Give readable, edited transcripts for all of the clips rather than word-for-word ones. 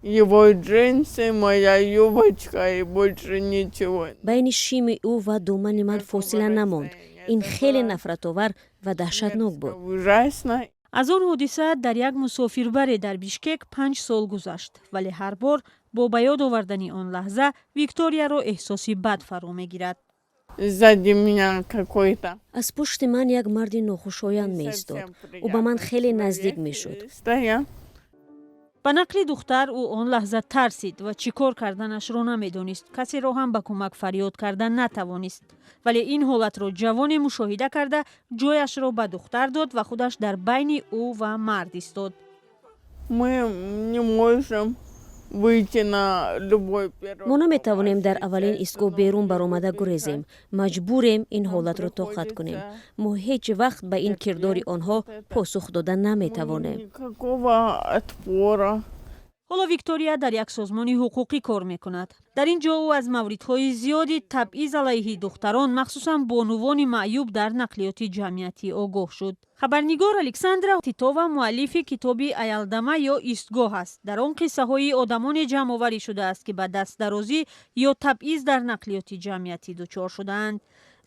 Его джинсы, моя юбочка и больше ничего. Байни шими ӯ ва домани ман фосила намонд. Ин хеле нафратовар ва даҳшатнок буд. Ужасно. Аз он ҳодиса дар як мусофирбаре дар Бишкек 5 сол гузашт, вале ҳар бор бо ба ёд овардани он лаҳза Викторияро эҳсоси бад фаро мегирад. Сзади меня какой-то Аз пушти ман як марди нохушоянд меистод. Ӯ ба ман хеле наздик мешуд. Стоял. Ба нақли духтар, ӯ он лаҳза тарсид ва чӣ кор карданашро намедонист. Касеро ҳам ба кӯмак фарёд карда натавонист, вале ин ҳолатро ҷавоне мушоҳида карда, ҷояшро ба духтар дод ва худаш дар байни ӯ ва мард истод. Мы не можем выйти на любой первый. Мо наметавонем дар аввалин истгоҳ берун баромада гурезем. Маҷбурем ин ҳолатро тоқат кунем. Мо ҳеҷ вақт ба ин кирдори онҳо посух дода наметавонем. Никакого отпора. Ҳоло Виктория дар як созмони ҳуқуқӣ кор мекунад. Дар ин ҷо ӯ аз мавридҳои зиёди табъиз алайҳи духтарон, махсусан бонувони маъюб, дар нақлиёти ҷамъиятӣ огоҳ шуд. Хабарнигор Александра Титова муаллифи китоби «Аялдама ё истгоҳ» аст. Дар он қиссаҳои одамоне ҷамъоварӣ шудааст, ки ба дастдарозӣ ё табъиз дар нақлиёти ҷамъиятӣ дучор шудаанд.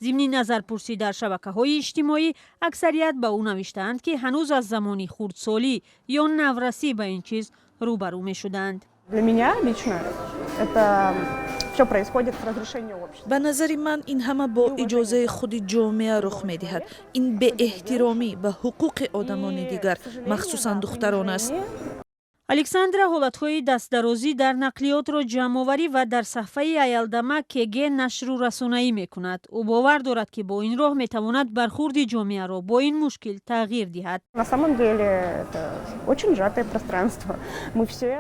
Зимни назарпурсӣ дар шабакаҳои иҷтимоӣ аксарият ба ӯ навиштаанд, ки ҳанӯз аз замони хурдсолӣ ё наврасӣ ба ин чиз рӯбарӯ мешуданд. Для меня лично это все происходит с разрешения общества. Ба назари ман, ин ҳама бо иҷозаи худи ҷомеа рух медиҳад. Ин беэҳтиромӣ ба ҳуқуқи одамони дигар, махсусан духтарон аст. Александра ҳолатҳои дастдарозӣ дар нақлиётро ҷамъоварӣ ва дар саҳфаи Аялдама КГ нашру расонаӣ мекунад. Ӯ бовар дорад, ки бо ин роҳ метавонад бархурди ҷомеаро бо ин мушкил тағйир диҳад. На самом деле это очень сжатое пространство. Мы все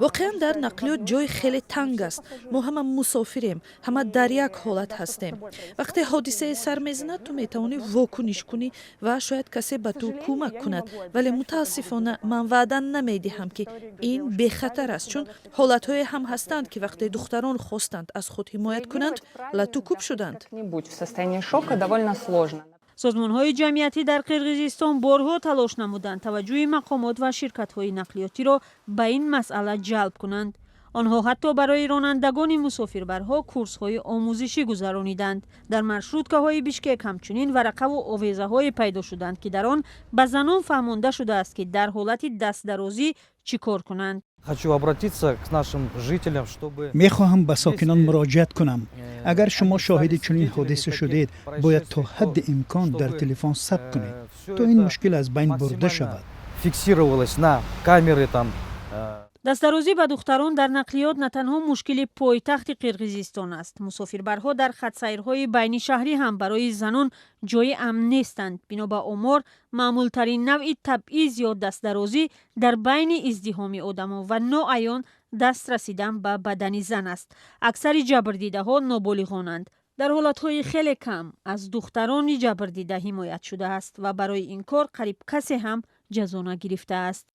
Воқеан, дар нақлиёт ҷой хеле танг аст. Мо ҳама мусофирем, ҳама дар як ҳолат ҳастем. Вақте ҳодисае сар мезанад, ту метавонӣ вокуниш кунӣ ва шояд касе ба ту кӯмак кунад, вале мутаассифона ман ваъда намедиҳам, ки ин бехатар аст, чун ҳолатҳое ҳам ҳастанд, ки вақте духтарон хостанд аз худ ҳимоят кунанд, лату кӯб шуданд. В состоянии шока довольно сложно. Созмонҳои ҷамъиятӣ дар Қирғизистон борҳо талош намуданд таваҷҷӯҳи мақомот ва ширкатҳои нақлиётиро ба ин масъала ҷалб кунанд. Онҳо ҳатто барои ронандагони мусофирбарҳо курсҳои омӯзишӣ гузарониданд. Дар маршруткаҳои Бишкек ҳамчунин варақаву овезаҳое пайдо шуданд, ки дар он ба занон фаҳмонда шудааст, ки дар ҳолати дастдарозӣ чӣ кор кунанд. Хочу обратиться к нашим жителям, чтобы Мехоҳам ба сокинон муроҷиат кунам. Агар шумо шоҳиди чунин ҳодиса шудед, бояд то ҳадди имкон дар телефон сабт кунед, то ин мушкил аз байн бурда шавад. Фиксировалось на камеры там. Дастдарозӣ ба духтарон дар нақлиёт на танҳо мушкили пойтахти Қирғизистон аст. Мусофирбарҳо дар хатсайрҳои байнишаҳрӣ ҳам барои занон ҷои амн нестанд. Бино ба омор, маъмултарин навъи табъиз ё дастдарозӣ дар байни издиҳоми одамон ва ноаён даст расидан ба бадани зан аст. Аксари ҷабрдидаҳо ноболиғонанд. Дар ҳолатҳои хеле кам аз духтарони ҷабрдида ҳимоят шудааст ва барои ин кор қариб касе ҳам ҷазо нагирифтааст.